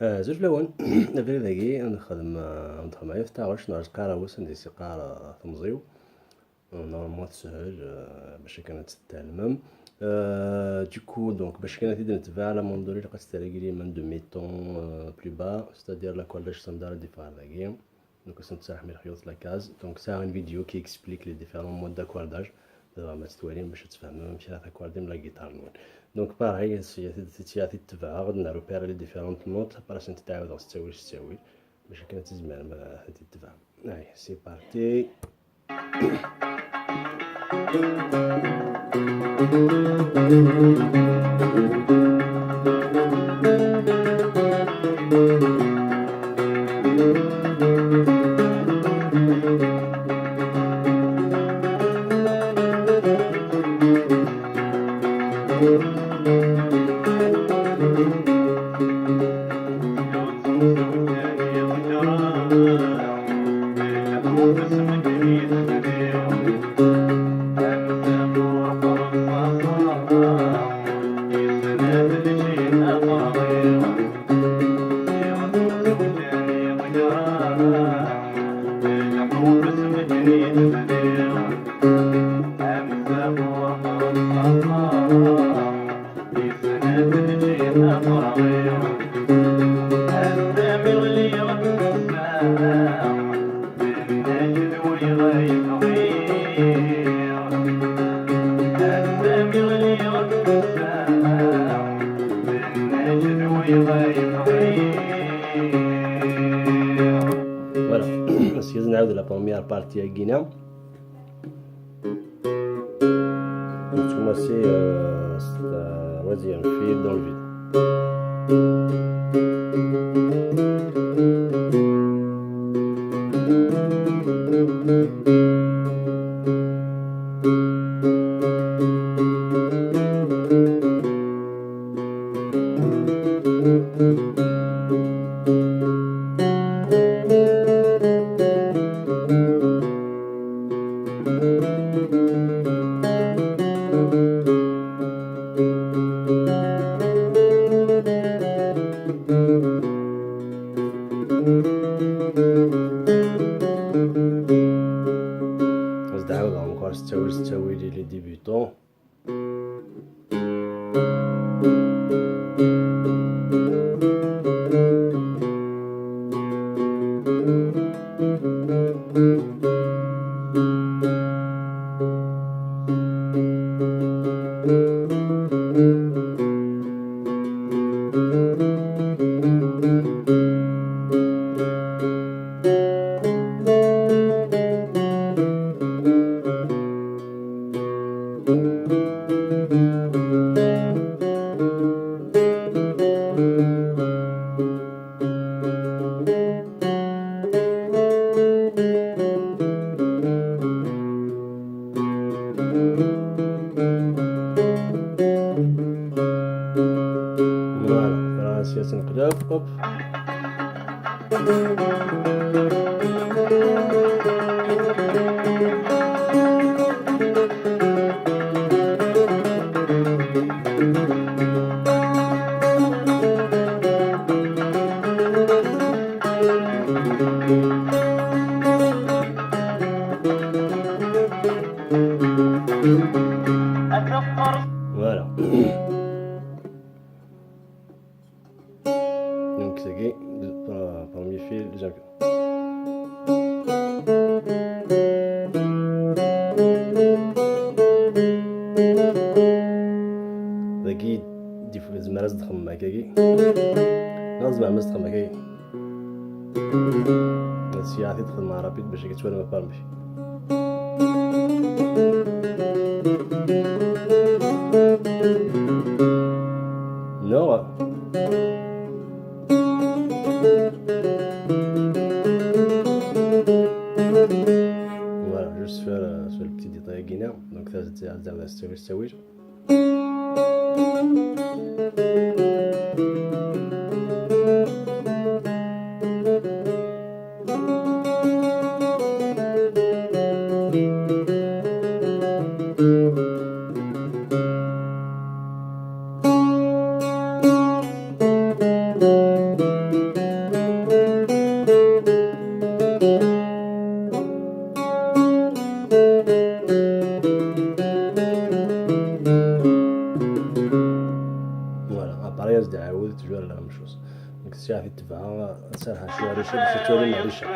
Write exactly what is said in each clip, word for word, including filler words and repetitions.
Ah, zut fell-awen. Abrid-agi ad nexdem, ah, ad nexdem aya f taɣect neɣ azqar awes anda i s-iqqar, ah, temẓi-w. Normalement teshel, ah, bac akken ad tt-tɛelmem. Ah, du coup, donc, bac akken ad t-id-netbeɛ, la mandolin ilaq ad tt-terreglim en demi-ton, ah, plus bas, c'est-à-dire l'accoldage standard ad d-iffeɣ ar dagi. Donc, ad sen-tserrḥem i lexyuḍ la case. Donc, ça, une vidéo qui explique les différents modes d'accordage. Tebɣam ad tt-twalim bac ad tfehmem amek ara takkordem la guitare-nwen. Donc, pareil, si, si, si, tetbeɛ, ad nerr opérer les différentes notes, après ad sent-id-ɛawdeɣ s ttawil s ttawil, bac akken ad tizmirem ad, ad t-id-tebɛem. Allez, c'est parti. Voilà. Parce que je n'ai de la première partie à Guinée. Nettwamassi, euh, s troisième fil dans le vide. Ad d-ɛawdeɣ encore s ttawil s ttawil i les débutants. Voilà, tura ad as-yasen qlab, hop. Voilà. Donc, c'est gay, pre-, premier fil, deuxième fil. Dagi, dif-, tzemmer ad txemmem akkagi. Neɣ tzemrem ad txemmem akkagi. Sya ad t-xedmeɣ rapid bac ad twalem ɣef rrmik. Neɣ. Voilà, juste faire, euh, sur le petit détail-agi. Donc, ça, c'est, c'est, c'est, c'est, Deg tsaɛet i tebɛa, ad serrḥeɣ cwiya Rica bac ad twalim Rica.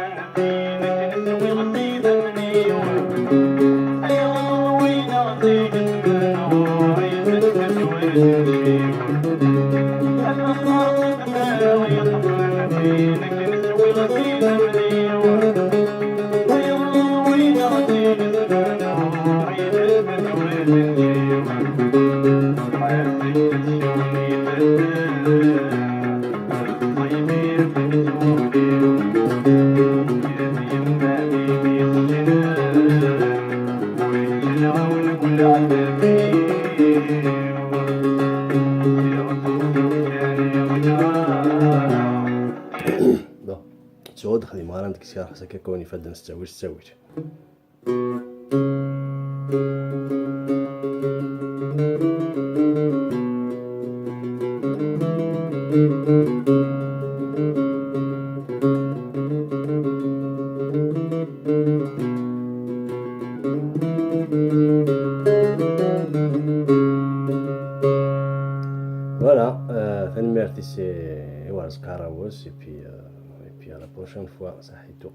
Bon. Ttɛud xdimeɣ ara deg syaṛ ḥsa akka kwan ifadden s ttawil s ttawil. Voilà, euh, tanemmirt i si, i Warzaq Arawes, et puis, euh, et puis à la prochaine fois, saḥitu.